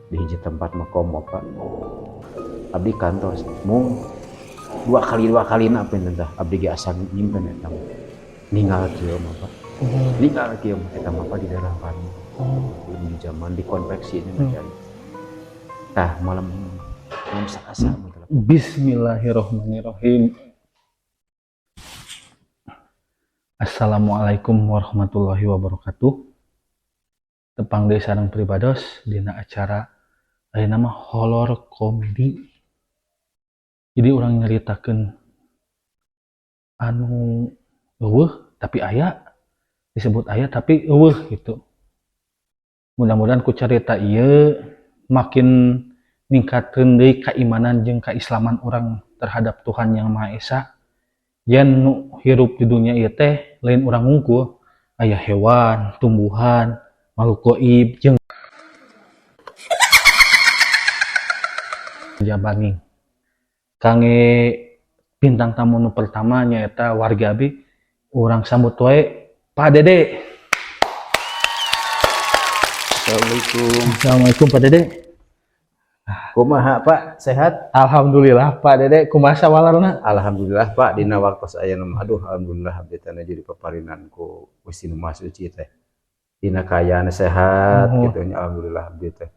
Di hiji tempat mah komo, Pak. Abdi kantos mung dua kali na punten tah abdi ge asa nyimpen eta mah. Ninggal kieu mah, Pak. Ninggal kieu mah eta mah, Pak, di daerah Bandung. Di zaman dikonveksi ini mah cai. Tah, malam malam Selasa mah teh. Bismillahirrahmanirrahim. Assalamualaikum warahmatullahi wabarakatuh. Tepang deui sareng pribados dina acara ayeuna mah horor komedi. Jadi urang nyaritakeun anu euweuh tapi aya, disebut aya tapi euweuh gitu. Mudah-mudahan ku carita ieu makin ningkatkeun deui keimanan jeung keislaman urang terhadap Tuhan Yang Maha Esa. Yen nu hirup di dunia ieu teh lain urang wungkul, aya hewan, tumbuhan, makhluk goib jeung jabaning. Kangge bintang tamu nu pertama nyaeta warga abi, urang sambut wae Pak Dede. Assalamualaikum. Assalamualaikum, Pak Dede. Kumaha, Pak? Sehat? Alhamdulillah, Pak Dede, kumaha sawalarna? Alhamdulillah, Pak, dina waktos ayeuna mah, aduh, alhamdulillah abdi teh jadi paparinan ku Gusti Nu Maha Suci teh. Dina kaayaan sehat gitu nya, alhamdulillah abdi teh.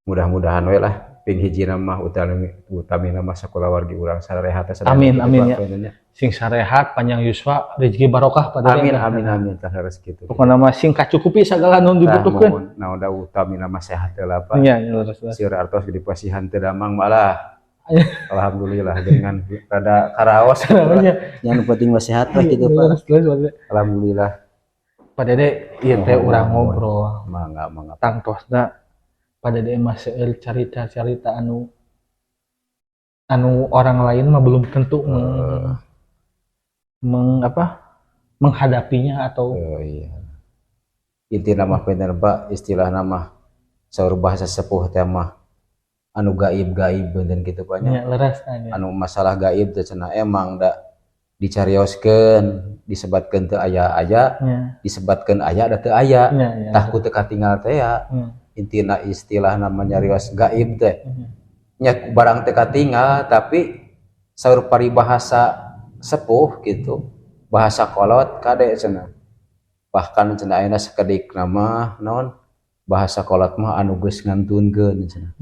Mudah-mudahan we lah ping hijina mah utamina mah sakulawargi urang sarehat teh sadaya Amin, gitu, amin Pak, ya. pengennya. Sing sarehat, panjang yuswa, rezeki barokah, Pak Dede. Amin, amin, amin, tah harus gitu. Pokokna mah sing kacukupi sagala nu Tah, dibutuhkeun. muhun. Nah, udah utamina mah sehat teh lah, Pak. Nya, leres, leres. Seur artos di pasihan teu damang malah. Alhamdulillah dengan rada karaos gitu lah. Nya. Yang penting mah sehat lah gitu, Pak. Leres, leres, Pak Dede. Alhamdulillah. Pak Dede, ieu teh Muhun, urang muhun. ngobrol. Mangga, mangga. Tangtosna Pak Dede mah seueur carita-carita anu anu orang lain mah belum tentu meng apa menghadapinya atau Oh iya. Intina mah bener, Pak, istilah nama saur bahasa sepuh teh mah anu gaib-gaib benten gitu, Pak, nya. Nya, leres nya. Anu masalah gaib teh cenah emang da dicarioskeun, disebatkeun teu aya-aya, disebatkeun aya da teu aya. Nya. Tah ku teu katinggal teh ya. Intina istilah nama nyarios gaib teh. Nya barang teu katinggal tapi saur paribahasa sepuh gitu. Bahasa kolot kade cenah. Bahkan cenah ayeuna sakedik nama naon bahasa kolot mah anu geus ngantunkeun cenah.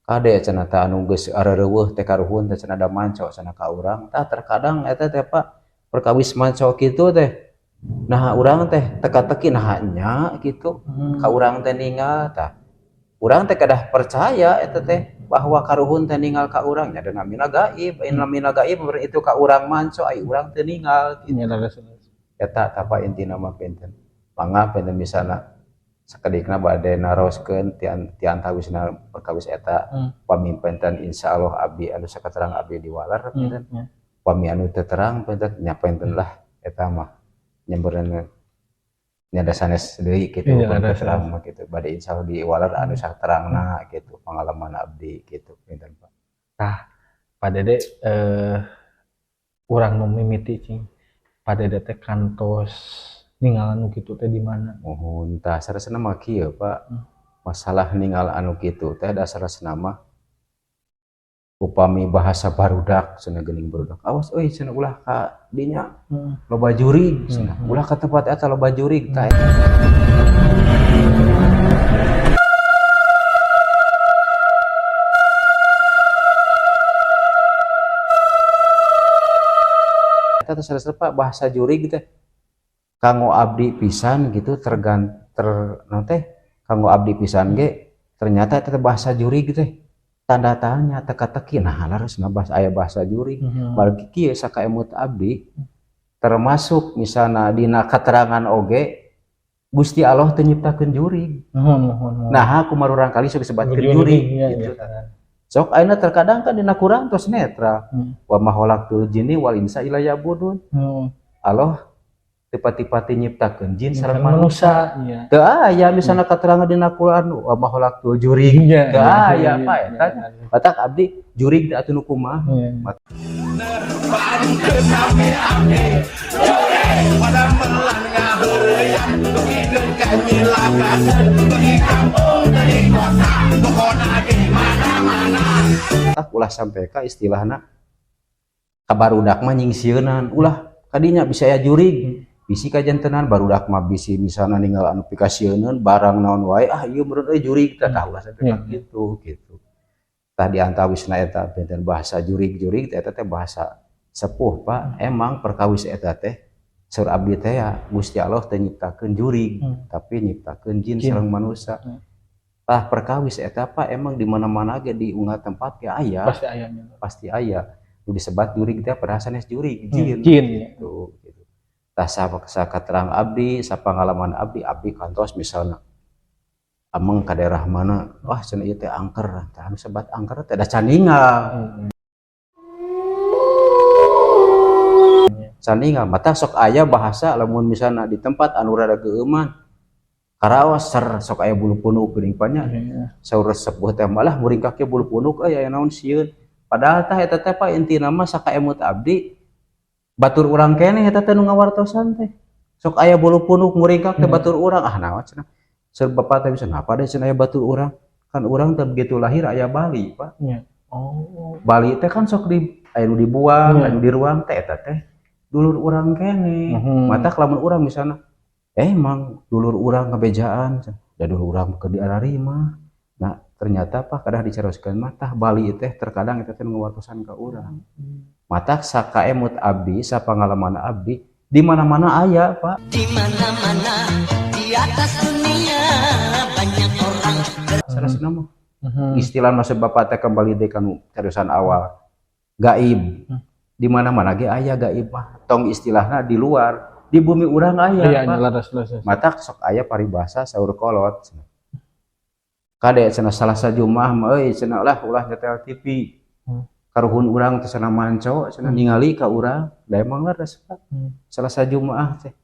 Kade cenah tah anu geus areuweuh teh karuhun teh cenah da manco cenah ka urang. Tah terkadang eta teh, Pak, perkawis manco kitu teh. Nah, urang teh teka-teki nah nya gitu. Ka urang teh ninggal tah. Urang teh kedah percaya eta teh bahwa karuhun teh ninggal ka urang nya da namina gaib, aya namina gaib itu ka urang manco ai urang teh ninggal gitu. Nya, leres, leres. Eta tapa intina mah benten. Mangga benten misalna sakedikna bade naroskeun ti antawisna perkawis eta. Pami benten insyaallah abdi anu sakaterang abdi diwalar benten. Pami anu teu terang benten nya benten lah eta mah nyampeurna nya da sanes deui kitu, pami terang mah kitu bade insyaallah diwalar anu saterangna kitu pengalaman abdi kitu benten, Pak. Tah, Pak Dede, urang nu mimiti cing. Pak Dede teh kantos ninggal anu kitu teh di mana? Muhun, tah saresna mah kieu, Pak. Masalah ninggal anu kitu teh dasarna mah upami bahasa barudak cenah geuning barudak. Awas euy cenah ulah ka dinya. Loba jurig cenah. Ulah ka tempat eta loba jurig tah. Eta teh saresna, Pak, bahasa jurig teh kanggo abdi pisan gitu ter naon teh kanggo abdi pisan ge ternyata eta teh bahasa jurig teh tanda tanya teka-teki nah harusna bahasa aya bahasa jurig. Bagi kieu sakaemut abdi termasuk misalna dina keterangan oge Gusti Allah teu nyiptakeun jurig. Nuhun, nuhun, nuhun. Nah, aku marurang kali sok disebatkeun Jurig, jurig, iya, gitu. Iya. Sok ayeuna terkadang kan dina Quran tos netral. Wa ma khalaqtul jinni wal insa illa ya'budun. Allah teu pati-pati nyiptakeun jin sareng Sareng manusia. manusia, iya. Teu aya misalna katerangan dina Quran wa ma khalaqtul jurig. Iya, Teu iya, aya, iya, Pak, iya, eta. iya. Batak abdi jurig teh atuh nu kumaha? Iya. Pada melan ngaheureuyang. Matak ulah sampai ka istilahna ka barudak mah nyingsieunan, ulah kadinya bisa aya jurig, bisi kajantenan barudak mah, bisi misalna ninggal anu pikasieuneun barang naon wae, ah ieu meureun euy jurig teh. Tah, ulah sampai ka kitu gitu. Tah, di antawisna eta benten bahasa jurig-jurig teh, eta teh bahasa sepuh, Pak. Emang perkawis eta teh saur abdi teh ya, Gusti Allah teh nyiptakeun jurig, tapi nyiptakeun jin Jin. Sareng manusia. Tah, perkawis eta, Pak, emang di mana-mana ge, di unggal tempat ge aya. Pasti ayahnya. Pasti aya nu disebat jurig teh, padahal sanes jurig, jin. Jin ya. Gitu gitu. Tah, sa katerang abdi, sapangalaman abdi, abdi kantos misalna ameng ka daerah mana, wah cenah ieu teh angker. Tah, anu sebat angker teh da can ninggal. Can ninggal. Mata sok aya bahasa lamun misalna di tempat anu rada geueuman karaos ser sok aya bulu punuk geuning nya. Saur sepuh teh malah muringkak ge bulu punuk euy, aya naon sieun. Padahal tah eta teh, Pak, intina mah sakaemut abdi batur urang keneh eta teh nu ngawartosan teh. Sok aya bulu punuk muringkak teh batur urang, ah naon cenah. Saur bapak teh bisa napa deh cenah aya batur urang. Kan urang teh begitu lahir aya bali, Pak. Oh. Bali teh kan sok di aya nu dibuang, aya nu diruang teh, eta teh dulur urang keneh. Matak lamun urang misalna emang dulur urang ngabejaan cenah, da dulur urang keur diararima. Nah, ternyata, Pak, kadah dicaroskeun mah tah bali teh terkadang eta teh nu ngawartosan ka urang. Matak sakaemut abdi, sapangalaman abdi, di mana-mana aya, Pak. Di mana-mana di atas dunia banyak orang Saleresna mah. Istilah maksud Bapak teh kembali deui kanu cariusan awal. Gaib. Di mana-mana ge aya gaib mah. Tong istilahna di luar, di bumi urang aya, Pak. Leres leres. Matak sok aya paribasa saur kolot cenah. Kade cenah Salasa Jumaah mah euy cenah lah ulah nyetel TV. Karuhun urang teh cenah manco cenah ningali ka urang, da emang leres, Pak. Salasa Jumaah teh.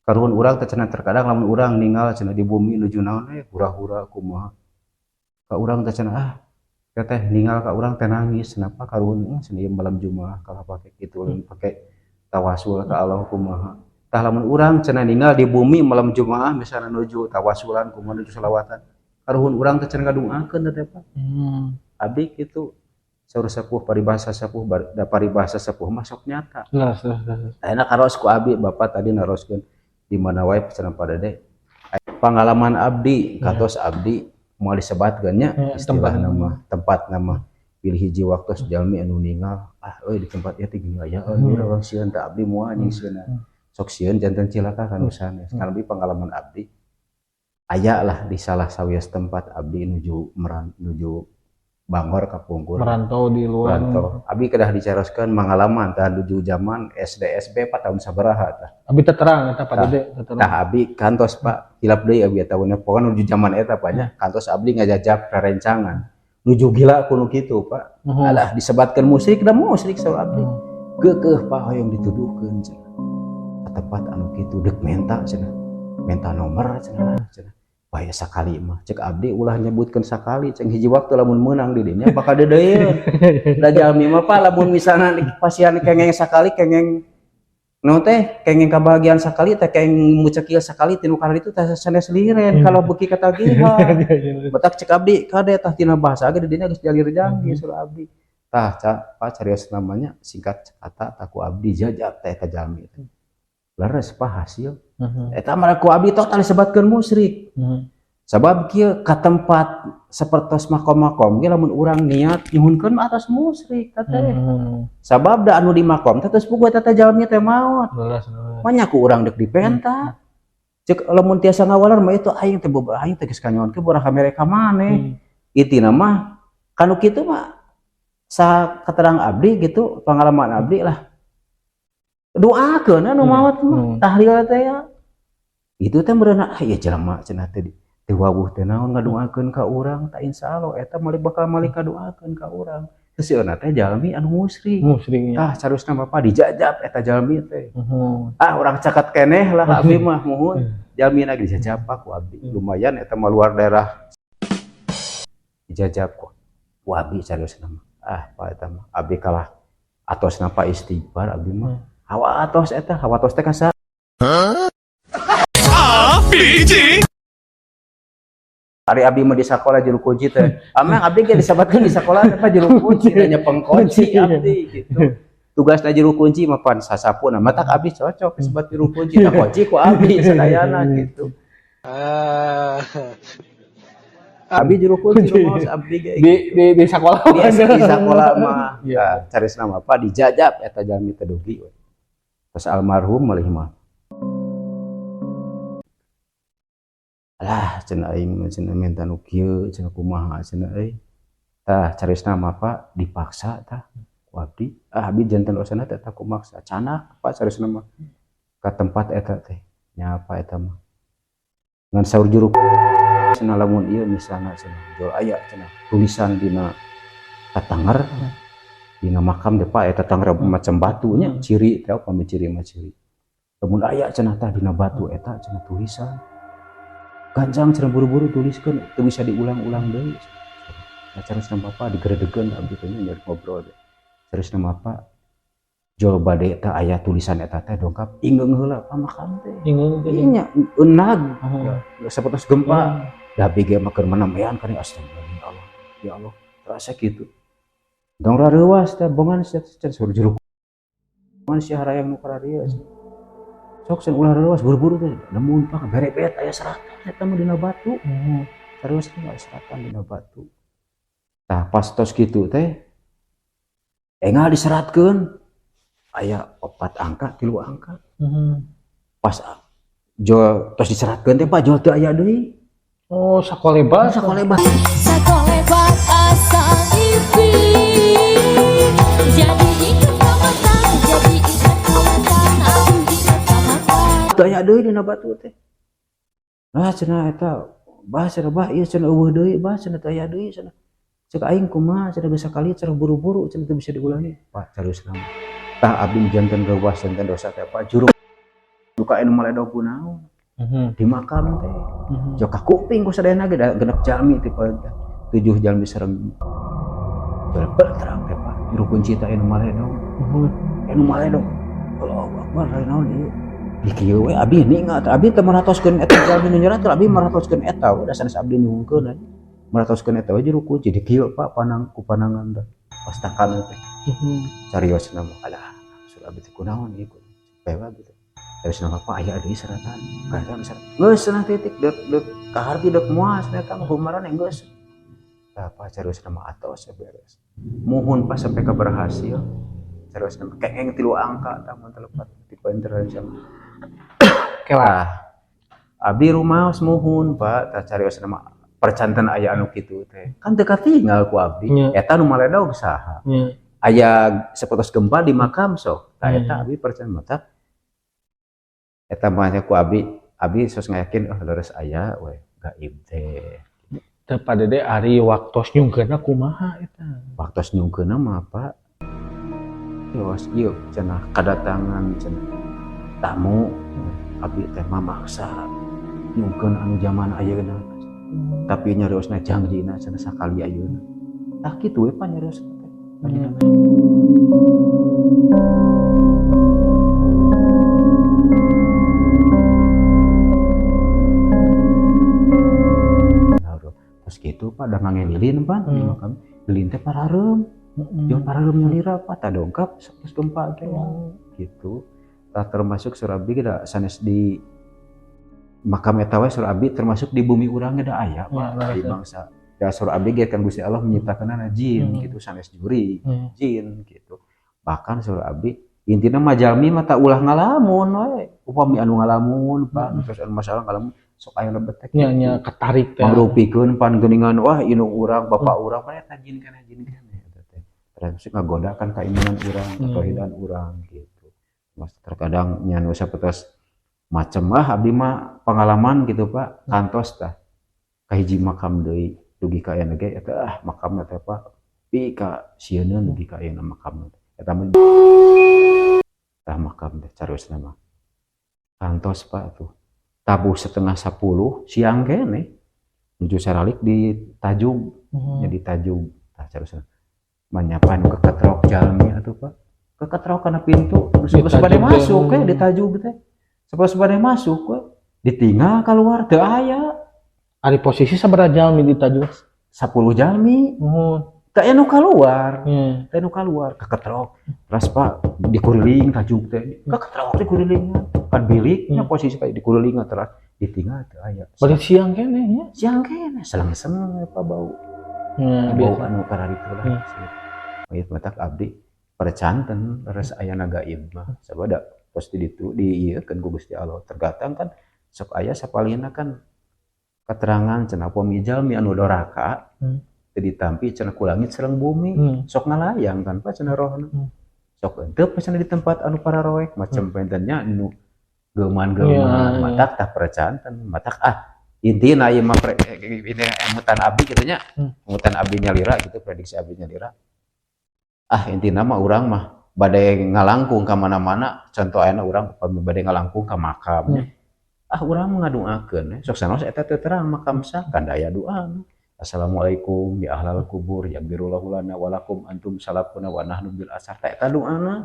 Karuhun urang teh cenah terkadang lamun urang ningal cenah di bumi nuju naon we hura-hura kumaha. Ka urang teh cenah, ah teh ningal ka urang teh nangis, kenapa karuhun cenah ieu malam Jumaah kalah pake kitu, lamun pake tawasul ka Allah kumaha. Tah, lamun urang cenah ningal di bumi malam Jumaah misalna nuju tawasulan kumaha, nuju selawatan. Karuhun urang teh cenah ngadoakeun teh, Pak. Abdi kitu saur sepuh, paribasa sepuh, da paribasa sepuh mah sok nyata. Leres leres leres. Ayeuna karaos ku abdi, Bapak tadi naroskeun di mana wae cenah pada deh. Pengalaman abdi katos abdi moal disebatkeun nya istilah tempat. Nama tempat nama pilih hiji waktu jalmi anu ningal, ah euy di tempat ieu teh gini aya euy urang sieun teh, abdi moal anjing sieun. Sok sieun janten cilaka kan sanes. Kan abdi pengalaman abdi aya lah di salah sawios tempat abdi nuju meran nuju bangor kapungkur. Merantau di luar. Merantau. Abdi kedah dicaroskeun pengalaman tah nuju zaman SD SB, Pak, tahun sabaraha tah. Abi teh terang eta, Pak Tah. Dede teh terang. Tah, abdi kantos, Pak, hilap deui abdi tahunna, pokoknya nuju zaman eta, Pak, nya kantos abdi ngajajab rerencangan nuju gila kuno kitu, Pak. Alah disebatkeun musyrik da musyrik saur abdi. Keukeuh, Pak, hoyong dituduhkeun cenah. Ka tempat anu kitu deuk menta cenah. Menta nomor cenah lah cenah. Bae sakali mah cek abdi ulah nyebutkeun sakali ceng hiji waktu lamun meunang di dinya bakal deudeuieun. Da jalmi mah, Pak, lamun misalna pasihan kengeng sakali, kengeng naon teh, kengeng kabahagiaan sakali teh, kengeng mucekil sakali tinu kana itu teh sanes liren kalau beuki katagihan. Batak cek abdi kade tah tina bahasa ge di dinya geus jalir janji saur abdi. Tah, ca, Pak, carios namanya singkat kata taku abdi jajab teh ka jalmi teh. Leres, Pak, hasil. Eta mah ku abdi total disebatkeun musyrik. Sabab kieu ka tempat sapertos makom-makom ge lamun urang niat nyuhunkeun mah atas musyrik teh. Sabab da anu di makom teh geus puguh eta teh jalmi teh maot. Leres leres. Manya ku urang deuk dipenta. Cek lamun tiasa ngawaler mah itu aing teh boba aing teh geus kanyahoan ke borak ka mereka maneh. Intina mah kanu kitu mah sa katerang abdi gitu, pengalaman abdi lah, doakeun anu maot mah tahlil teh ya itu teh meureun, ah ieu jelema cenah teh teu wawuh teh naon ngadoakeun ka urang. Tah, insyaallah eta mah bakal malik kadoakeun ka urang. Sesieuna teh jalmi anu musyrik. Musyriknya. Tah, carusna Bapak dijajab eta jalmi teh. Ah, urang cakat keneh lah abdi mah, muhun jalmi lagi dijajab, Pak, ku abdi. Lumayan eta mah luar daerah dijajab ku abdi carusna mah. Ah, Pak, eta mah abdi kalah atos napa istighfar abdi mah. Hawa atos eta, hawa atos teh kasa A B G. Ari abdi mah di sakola juru kunci teh. Amang abdi ge disebatkeun di sakola teh, Pak, juru kunci teh, nyepeng kunci abdi gitu. Tugasna juru kunci mah pan sasapuna, matak abdi cocok disebut juru kunci. Tah, kunci ku abdi sadayana gitu. Abdi juru kunci rumaos abdi ge. Di sekolah. Di sakola mah. Ya, carisna mah, Pak, dijajab eta jalmi teh dugi we. Terus almarhum malih mah. Alah, cenah aing mah cenah minta nu kieu cenah, kumaha cenah euy. Tah, carisna mah, Pak, dipaksa tah ku abdi. Ah, abdi janten osana teh tah kumaksa. Canak, Pak, carisna mah ka tempat eta teh. Nya apa eta mah. Ngan saur juru cenah, lamun ieu misalna cenah jol aya cenah tulisan dina tatanger dina makam teh, Pak, eta tangger macam batunya, ciri teh, upami ciri mah ciri. Lamun aya cenah tah dina batu eta cenah tulisan gancang cenah, buru-buru tuliskeun, teu bisa diulang-ulang deui. Nah, carisna Bapak digeredegeun abdi teh nya, ngobrol teh. Carisna Bapak jol bade teh aya tulisan eta teh dongkap ingeung heula pa makam teh. Ingeung teh. Nya eunag sapertos gempa. Da abdi ge mah keur menemean kan, astagfirullah, ya Allah. Ya Allah, terasa kitu. Dong rareuwas teh bongan sia teh, saur juru bongan sia harayang nu kararieu. Sok cenah ulah rareuwas, buru-buru teh. Namun, Pak, berebet aya seratan eta mah dina batu. Terus teh aya seratan dina batu. Tah, pas tos kitu teh engal diseratkeun aya 4 angka, 3 angka. Pas jol tos diseratkeun teh, Pak, jol teu aya deui. Oh, sakolebat. Sakolebat. Sakolebat asa mimpi, jadi ingat kamatan, jadi ingat kamatan, aduh ingat kamatan. Teu aya deui dina batu teh. Ah, cenah eta bah cenah, bah ieu cenah euweuh deui, bah cenah teu aya deui cenah. Cek aing kumaha cenah, geus sakali cenah, buru-buru cenah, teu bisa diulangi. Pak, cariosna mah. Tah, abdi janten reuwas, janten dosa teh, Pak, juru duka anu maledog kunaon di makam teh. Jok ka kuping ku sadayana ge, da genep jalmi ti poe teh. 7 jalmi sareng berterang teh, Pak. Juru kunci teh anu maledog. Anu maledog. Allahu Akbar, lain naon ieu. Di kieu we abdi ningal teh, abdi teh maratoskeun eta jalmi nu nyerat, abdi maratoskeun eta we, da sanes abdi nyuhunkeun aja. Maratoskeun eta we juru kunci di kieu, Pak, panang ku panangan teh. Pas takana teh. Cariosna mah, alah, surah abdi teh kunaon ieu pewa gitu. Terus nama Pak aya deui seratan. Kadang seratan. Geus cenah titik deuk deuk kaharti deuk moal cenah eta mah kumaran geus. Tah, Pak, cariosna mah atos ya beres. Muhun, Pak, sampai ka berhasil. Cariosna mah kengeng 3 angka tah mun telepat di poin sama. Kela. Tah, abdi rumaos muhun, Pak, tah cariosna mah percanten aya anu kitu teh. Kan teu katinggal ku abdi. Eta nu maledog saha? Aya sapertos gempa di makam sok. Tah, eta abdi percanten mata. Eta mah nya ku abdi, abdi sos ngayakin oh leres aya we gaib teh. Teu, Pak Dede, ari waktos nyungkeunna kumaha eta? Waktos nyungkeunna mah, Pak, Yos ieu cenah kadatangan cenah tamu, abdi teh mamaksa nyungkeun anu zaman ayeuna. Tapi nyariosna jangjina cenah sakali ayeuna. Tah kitu we, Pak, nyariosna teh. Terus gitu, Pak, da ngange lilin, Pak, di makam. Lilin teh parareum. Jeung parareum nyalira, Pak, tah dongkap sapertos gempa teh gitu. Tah, termasuk saur abdi ge da sanes di makam eta we, saur abdi termasuk di bumi urang ge da aya, Pak, di bangsa. Da saur abdi ge kan Gusti Allah menyiptakeunana jin gitu, sanes juri, jin gitu. Bahkan saur abdi intina mah jalmi mah tak ulah ngalamun we. Upami anu ngalamun, Pak, terus anu masalah ngalamun sok aya lebet teh. Nya nya ketarik teh. Mangrupikeun pan geuningan, wah indung urang, bapak urang, pan eta jin kana jin kana eta teh. Terus ngagoda kan keimanan urang, ketauhidan urang gitu. Mas terkadang nya nu sapertos macem ah abdi mah pengalaman gitu, Pak, kantos tah kahiji makam deui dugi ka ayeuna ge eta ah makamna teh, Pak, pi ka sieun dugi ka ayeuna makamna teh. Eta mah tah makam teh cariosna mah. Kantos, Pak, tuh. Tabuh 9.30 siang keneh nuju saralik di tajug, jadi tajug tah cariosna. Manyapan keketrok jalmi atuh, Pak. Keketrok kana pintu, Di terus bade tajug teh. masuk we di tajug teh. Sapertos bade masuk we, ditinggal keluar teu aya. Ari posisi sabaraha jalmi di tajug? 10 jalmi. Muhun. Teu aya nu kaluar. Nya. Teu nu kaluar, keketrok. Terus, Pak, dikuriling tajug teh. Keketrok dikurilingan. Kan biliknya posisi kayak dikurilingan, terus ditinggal teu aya. Bari siang keneh nya. Siang keneh selengseng apa bau. Nya, bau biasa. Anu kararitu lah. Ieu matak abdi percanten leres aya na gaib mah. Sabada pasti ditu di ieu kan ku Gusti Allah. Tergatang kan sok aya sapalihna kan keterangan cenah upami jalmi anu doraka teu ditampi cenah ku langit sareng bumi, sok ngalayang kan, Pak, cenah rohna. Sok henteu cenah di tempat anu pararoek macam pentennya nu geuman-geuman. Iya. Matak tah percanten, matak ah intina ieu mah ini emutan abdi kitu nya. Emutan abdi nyalira gitu, prediksi abdi nyalira. Ah, intina mah urang mah bade ngalangkung ka mana-mana, contoh ayeuna urang upami bade ngalangkung ka makam. Ah, urang mah ngadoakeun sok sanaos eta teu terang makam sa kan aya doa. Assalamualaikum ya ahlal kubur yaghfirullahu lana wa lakum antum salafuna wa nahnu bil asar. Tah, eta doana.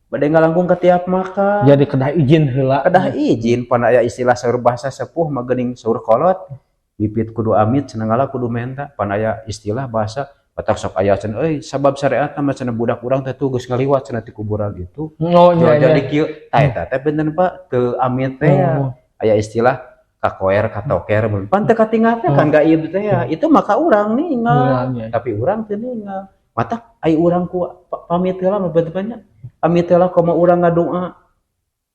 Bade ngalangkung ka tiap makam. Jadi kedah izin heula. Kedah izin, pan aya istilah saur bahasa sepuh mah geuning saur kolot bibit kudu amit cenah, ngala kudu menta. Pan aya istilah bahasa batak sok aya cenah euy sabab syariat mah cenah budak urang teh tuh geus ngaliwat cenah ti kuburan itu. Oh, nya, jadi nya. Kieu tah, eta teh bener, Pak, teu amit teh ya. Aya istilah kakoer katoker pan teu katinggal teh kan gaib teh ya, itu maka urang ningal. Iya. Tapi urang teu ningal, matak ai urang ku pamit heula mah banyak pamit heula, komo urang ngadoa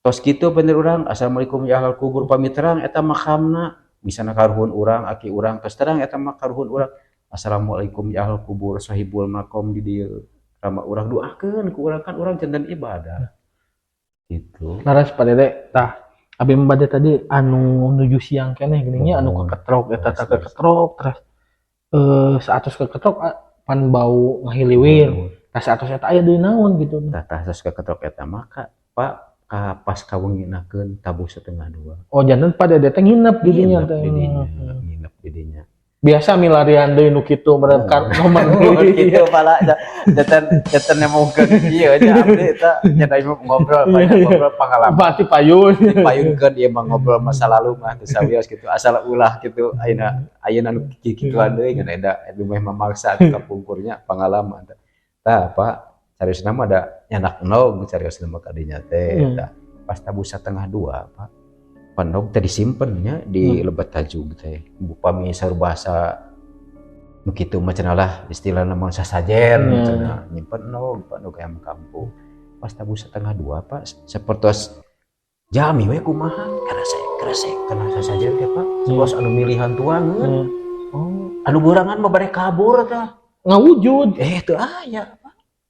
tos kitu bener urang assalamualaikum ya ahlal kubur, pamit terang eta makamna misalna karuhun urang, aki urang, tos terang eta mah karuhun urang, assalamualaikum ya ahlal kubur sahibul makom di dieu rama urang, doakeun ku urang, kan urang janten ibadah gitu. Leres, Pak Dede, tah abi mah bade tadi anu nuju siang keneh geuning nya, anu Oh. keketrok eta tah, keketrok terus saatos keketrok pan bau ngahiliwir. Tah, saatos eta aya deui naon gitu? Tah tah, tos keketrok eta maka, Pak, ka pas kawenginakeun tabuh 1:30. Oh, janten Pak Dede teh nginep di dinya Nginep teh. di dinya, nginep di dinya. Biasa milarian deui nu kitu meureun kan nomor. Oh, gitu pala janten janten nemongkeun ieu nya abdi eta nya da ieu ngobrol banyak, ngobrol pengalaman. Berarti payun. Payunkeun ieu mah, ngobrol masa lalu mah teu sawios gitu, asal ulah gitu. Ayeuna ayeuna nu kikituan deui ngan eda eta mah memaksa kapungkurnya pengalaman. Tah, Pak, cariosna mah da nyanak endog cariosna mah kadinya teh. Tah, pas tabuh 1:30, Pak, endog teh disimpen nya di lebet tajug teh, upami saur bahasa nu kitu mah cenah lah istilahna mah sasajen cenah nyimpen endog, Pak, endog ayam kampung. Pas tabuh 1:30, Pak, sapertos jalmi we kumaha kresek kresek kana sasajen teh, Pak, sapertos anu milihan tuangeun. Oh, Anu borangan mah bade kabur tah. Ngawujud. Eh, teu aya.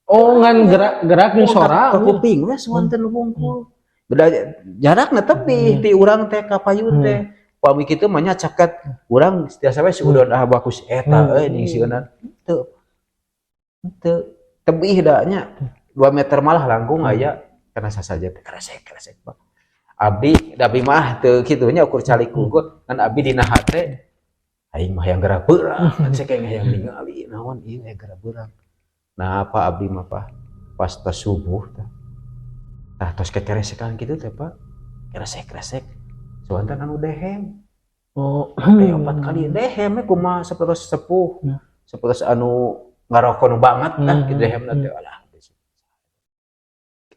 Oh, ngan gerak gerak nu sora. Ka kuping we suanten wungkul, beda jarakna tepi ti urang teh ka payun teh. Upami kitu mah nya caket urang tiasa we suudon ah bagus eta euy ning sieunna teu teu tebih da nya 2 meter malah langkung aya kana sasajen teh kresek kresek, Pak. Abdi da abdi mah teu kitu nya ukur calik unggul kan abdi dina hate aing mah hayang gerak beurang kan, saya kayak hayang ningali naon ieu aya gerak beurang. Nah, apa abdi mah, Pak, pas tos subuh tah tah tos kekeresekan kitu teh, Pak, kresek kresek suanten anu dehem. Oh. Eh, empat kali dehem we kumaha sapertos sepuh sapertos anu ngarokok nu banget lah kitu dehemna teh. Alah,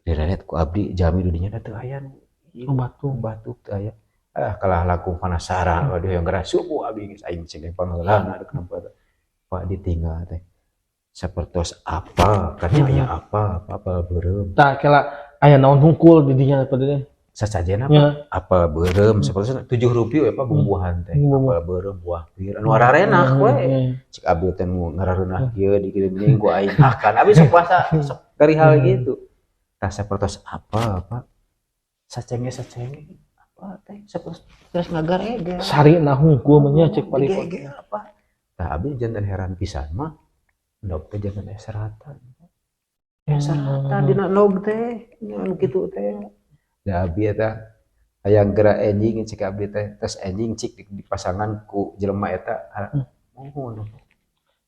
direret ku abdi jalmi di dinya teu aya nu Oh, batu. Batuk teu aya. Ah, kalah langkung penasaran, waduh yang gerak subuh abdi geus aing cek pangheulana rek nempo teh. Pak, ditinggal teh sapertos apa kan aya apa apa apa beureum. Tah, kela aya naon hungkul di dinya, Pak Dede? Sasajen apa apa beureum sapertos tujuh rupi we, Pak, bumbuhan teh. Bumbu. Apa beureum buah pir anu ararenak we. Cek abdi teh nu ngarareunah kieu dikirim ku aing makan abdi sok puasa sok dari hal gitu. Tah, sapertos apa apa sacenge sacenge apa teh sapertos terus ngagarege. Sarina hungkul mah nya cek paling. Digege apa tah, abdi janten heran pisan mah endog teh janten aya seratan. Ya, seratan dina endog teh nya anu kitu teh. Da abdi eta hayang geura enjing cek abdi teh, tos enjing cik di pasangan ku jelema eta muhun.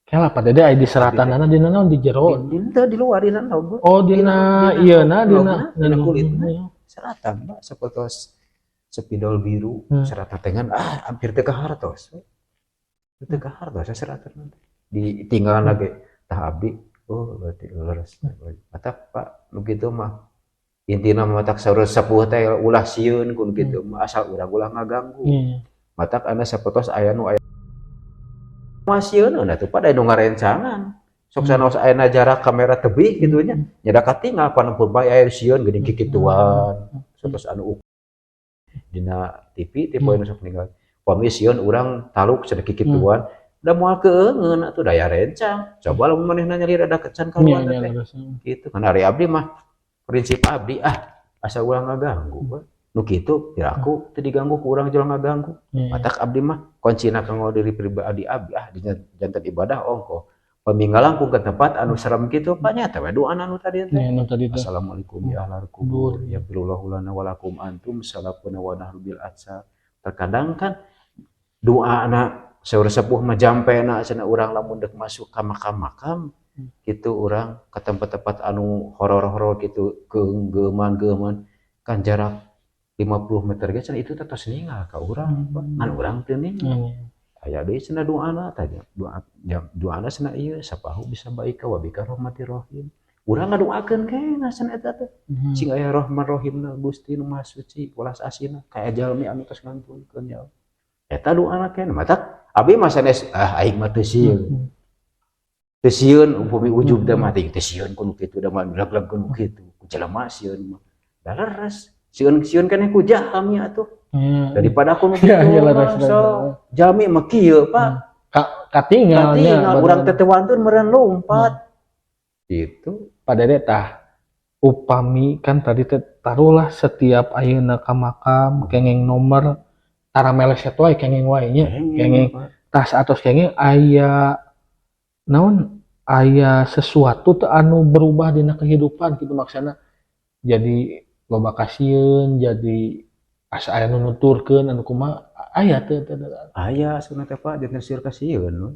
Kela, Pak Dede, aya di seratanana dina naon, di jero? Di luar dina endog. Oh, dina ieu na dina dina kulitna. Seratan, Pak, sapertos Spidol biru serat tengan, ah, hampir teu kahartos. Teu kahartos serat teh. Ditinggalan lagi tah abdi, oh, berarti leres. Matak, Pak, nu kitu mah intina mah matak saur sepuh teh ulah sieun ku nu kitu mah, asal urang ulah ngaganggu. Matak anda sapertos aya nu aya mah sieun atuh, Pak, da nu ngarencangan. Sok sanaos ayeuna jarak kamera tebih kitu nya. Nya da katinggal panempur bae aya sieun geuning kikituan. Satos anu dina TV teh poe nu sok ninggal. Upami sieun urang taluk cenah kikituan, da moal keungeun atuh, daya rencang. Coba lamun manehna nyalira da can kaluar teh. Gitu kan ari abdi mah prinsip abdi, ah, asa ulah ngaganggu we. Nu kitu piraku teu diganggu ku urang jual ngaganggu. Matak abdi mah kuncina kanggo diri pribadi abdi, ah, dina janten ibadah ongkoh. Pami ngalangkung ke tempat anu serem kitu, Pak, nya teh we doana nu tadi teh. Iya, nu tadi teh. Assalamualaikum ya ahlal kubur, yaghfirullahu lana wa lakum antum salafuna wa nahnu bil atsar. Terkadang kan doana saur sepuh mah jampena cenah urang lamun deuk masuk ka makam-makam gitu, urang ke tempat-tempat anu horor-horor gitu, keunggeman-geuman kan jarak 50 meter ge cenah itu teh tos ninggal ka urang, Pak. Ngan urang teu ninggal. Aya deui cenah doana tah, doa jam doana cenah ieu sapahu bisa baika wa bika rahmati rohim. Urang ngadoakeun keneh cenah eta teh. Sing aya rahman rohimna Gusti nu Maha Suci welas asihna ka jalmi anu tos ngantunkeun ya. Eta doana keneh. Matak abdi mah sanes, ah, aing mah teu sieun. Teu sieun upami ujub teh mah teu sieun ku nu kitu, da mah leg-leg ku nu kitu. Ku jelema sieun mah. Da leres. Sieun-sieun keneh ku jalmi atuh. Daripada aku nu kitu mah so jalmi mah kieu, Pak. Katinggal nya. Katinggal urang teh teu wantun meureun lompat. Gitu. Pak Dede, tah upami kan tadi teh taruhlah setiap ayeuna ka makam kenging nomor tara meleset wae, kenging wae nya, kenging tas atos kenging aya naon, aya sesuatu teu anu berubah dina kehidupan gitu, maksudna jadi loba kasieun, jadi asa aya nu nuturkeun anu kumaha, aya teu teu? Aya sunah teh, Pak, janten sieun kasieun we.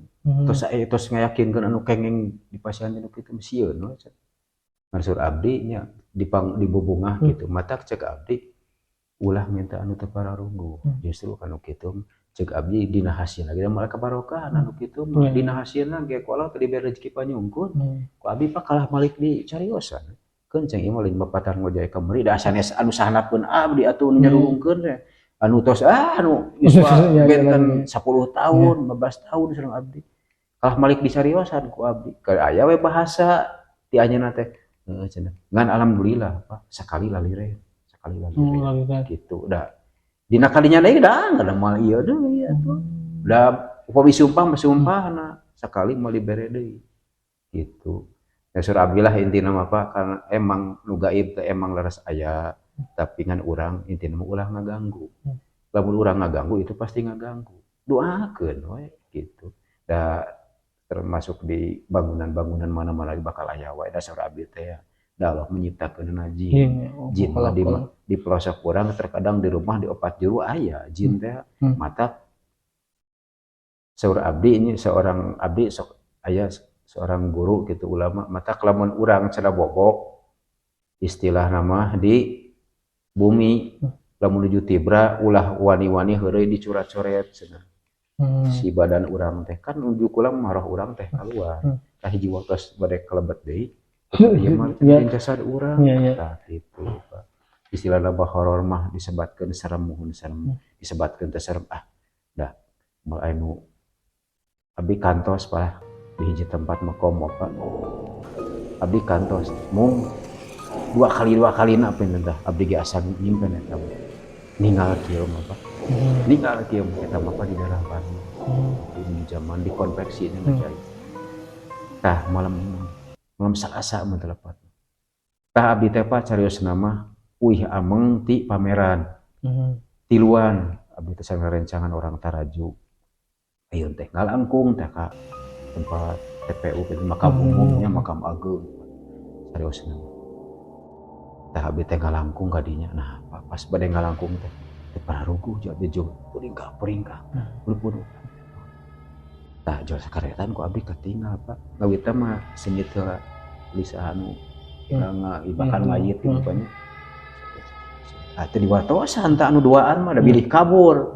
Tos aya tos ngayakinkeun anu kenging di pasihan anu kitu mah sieun we. Ngan saur abdi nya dipang dibubungah gitu. Matak cek abdi ulah minta anu teu pararungguh. Justru kanu kitu cek abdi dina hasilna ge moal kabarokahan anu kitu mah. Dina hasilna ge ku Allah teu dibere rezeki panyungkun. Ku abdi, Pak, kalah malik di cariosan. Keun ceng ieu mah lain bapatan ngojay kamari, da sanes anu sahandapeun abdi atuh nu nyarulungkeun teh. Anu tos, ah, anu yuswa benten 10 tahun, 15 tahun sareng abdi. Kalah malik di cariosan ku abdi. Ka aya we bahasa ti anjeunna teh. Heueuh cenah. Ngan alhamdulillah, Pak, sakali laliren, sakali laliren. Laliren. Gitu da. Dina kalinya deui da da moal ieu deui atuh. Da upami sumpah mah sumpahna, sakali moal dibere deui. Gitu. Ya saur abdi lah intina mah, Pak, karena emang nu gaib teh emang leres aya, tapi ngan urang intina mah ulah ngaganggu. Lamun urang ngaganggu itu pasti ngaganggu. Doakeun we gitu. Da termasuk di bangunan-bangunan mana-mana bakal aya wae, da saur abdi teh ya. Da Allah menyiptakeun jin. Jin mah di pelosok urang terkadang di rumah di opat juru aya jin teh. Mata saur abdi ini seorang abdi sok aya seorang guru gitu, ulama, mata lamun urang cenah bobok istilah nama di bumi lamun nuju tibra ulah wani-wani heureuy dicurat-coret cenah. Si badan urang teh kan nuju kula mah roh urang teh keluar. Tah hiji waktos bade kalebet deui ieu mah jasad urang. Iya. Tah kitu, Pak. Istilah nama horor mah disebatkeun serem, muhun serem, disebatkeun teh serem, ah, dah moal anu abdi kantos, Pak, di hiji tempat mah komo, Pak. Abdi kantos mung dua kali na pinten tah abdi ge asa nyimpen eta mah. Ninggal kieu mah, Pak. Ninggal kieu mah eta mah, Pak, di daerah Bandung. Di zaman dikonveksi ini mah cai. Tah malam malam Salasa mun teu lepat. Tah abdi teh, Pak, cariosna mah uih ameng ti pameran. Tiluan abdi teh sareng rencangan orang Taraju. Ayeuna teh ngalangkung teh ka tempat TPU gitu, makam umumnya, makam agung cariosna. Tah abdi teh ngalangkung ka dinya. Nah, Pak, pas bade ngalangkung teh teu pararuguh jeung abdi jeung puringkah-puringkah. Puluh. Tah jual sakaretan ku abdi katinggal, Pak. Ngawitna mah seungit heula lisa anu ngaibakan mayit gitu, Pak, nya. Tah, teu diwartosan tah anu duaan mah, da bilih kabur.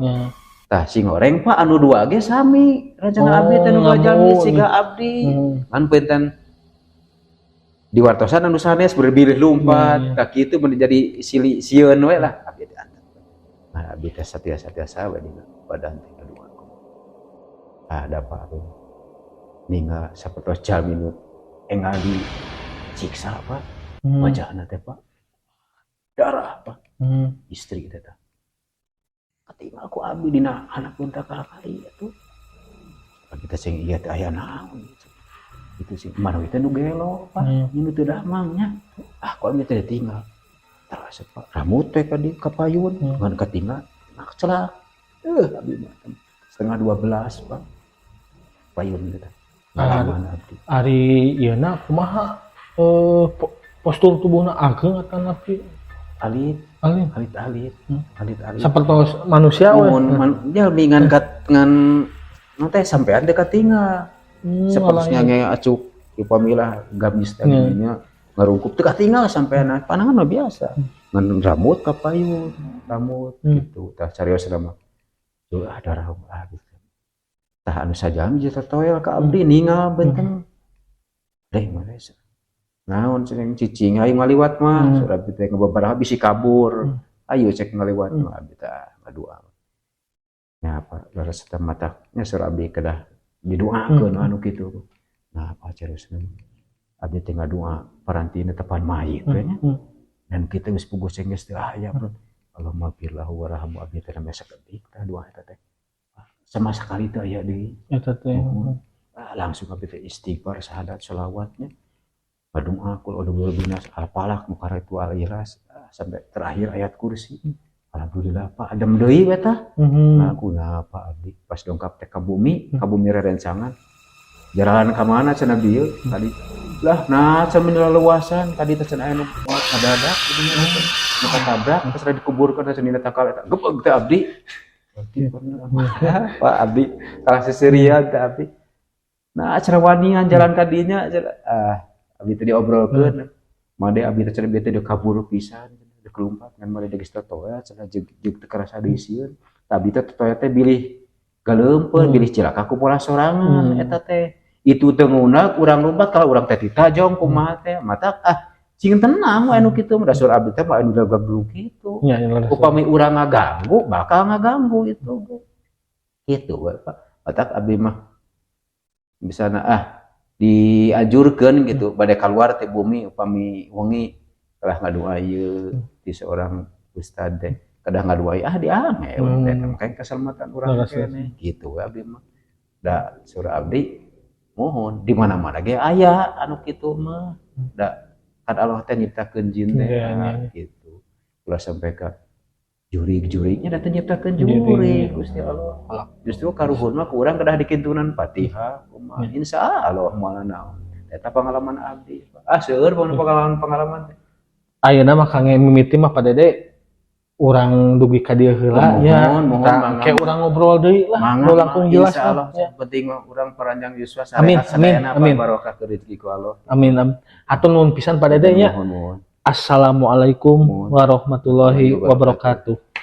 Tah, si ngoreng, Pak, anu dua ge sami rencana abdi teh, nu dua jalmi ngamuk. Siga abdi. Kan punten, diwartosan anu sanes berbilih lumpat. Tah, kitu mun jadi sili sieun we lah abdi teh. Nah, abdi teh satiasa-tiasa we dina badan teh kadua. Ada apa abdi ninggal sapertos jalmi nu enggal disiksa, Pak. Wajahna teh, Pak, darah, Pak. Istri teh tah katinggal ku abdi dina handapkeun tangkal kai atuh. Abdi teh sing ieu teh aya naon gitu. Itu sih mana teh nu gelo, Pak. Nu teu damang nya. Ah, ku abdi teh ditinggal terus, Pak, rambut teh ka di kapayun. Ngan katinggal nak celak abdi mah 11.30, Pak, payun gitu ngalaman abdi. Ari ieu na kumaha, postur tubuhna, ageng atanapi Alit. Alit? Alit-alit. Alit-alit. Sapertos manusia we. Mun man, jalmi ngan kat ngan nu teh sampean teh katinggal seperti alay. Nge acuk upamilah gamis teh nya ngarungkup teu katinggal sampean, panangan mah biasa, ngan rambut kapayun, rambut gitu. Tah, carios mah tuh, ah, darah, ah, gitu. Tah, anu sajami jeung toel ka abdi ningal benten deh mana naon cenah, cicing ayo ngaliwat mah. Saur abdi teh ngababaraha bisi kabur. Ayo cek ngaliwat mah, abdi teh ngadua nya apa leres teh mataknya. Saur abdi kedah didoakeun anu kitu. Nah, apa cariosna, abdi teh ngadua parantina tepan mayit we nya. Dan kita geus puguh ceng geus teu aya, bro. Allahumma firlahu warhamhu, abdi teh namanya sakedik tah doa eta teh sama sekali teu aya deui. Eta teh. Muhun. Ah, langsung abdi teh istighfar, syahadat, sholawatnya, badoa qul a'udzu birabbin nas, al-falaq, mukara itu al-ikhlas, ah, sampai terakhir ayat kursi. Alhamdulillah, Pak, adem deui we tah. Nah, kunaha abdi pas dongkap teh ka bumi, ka bumi rerencangan jalan ka mana cenah bieu tadi lah. Nah, cenah luasan tadi teh cenah aya nu ngadadak gitu nya, nu katabrak terus rek dikuburkeun teh cenah dina tangkal eta. Gebeg teh abdi. Berarti pernah, Pak, abdi kalah seserian teh abdi. Nah, acara wanian jalan ka dinya cenah. Ah, abdi teh diobrolkeun made abdi teh cenah bieu teh kabur pisan, dikelumpat ngan made geus totoel cenah, jeung jeung teu karasa deui sieun. Abdi teh totoel teh bilih galeumpeun, bilih cilaka ku pola sorangan. Eta teh itu teu ngunak urang lumpat kalau urang teh ditajong kumaha teh mata. Ah, cing tenang we anu kitu mah, dasar abdi teh mah anu dulu kitu. Nya, leres. Upami urang ngaganggu, bakal ngaganggu itu gitu we, Pak. Matak abdi mah bisa ah dianjurkeun gitu bade keluar ti bumi, upami wengi kalah ngadua ieu di seorang ustad teh kedah ngadua, ah, diange we teh makanya keselamatan urang keneh gitu we abdi mah. Da surah abdi mohon di mana-mana ge aya anu kitu mah, da kan Allah teh nyiptakeun jin teh. Iya. Gitu ulah sampai ka jurig-jurignya, da teu nyiptakeun Jurig, jurig iya. Gusti Allah. Justru karuhun mah ku urang kedah dikintunan Fatihah kumaha. Insya Allah moal naon. Eta pengalaman abdi. Ah, seueur pengalaman-pengalaman teh. Ayeuna mah kangge mimiti mah, Pak Dede, urang dugi ka dieu heula nya. Mohon, mohon, Tah, mangga. Kayak urang ngobrol deui lah, Mangga, nu langkung jelas insya lah. Allah. Ya. Penting mah urang paranjang yuswa Amin, sarehat amin, sadayana, Pak, amin. barokah ke rezeki ku Allah. Amin, amin. Hatur nuhun pisan, Pak Dede, nya. Mohon, mohon. Assalamualaikum Mohon. Warahmatullahi wabarakatuh.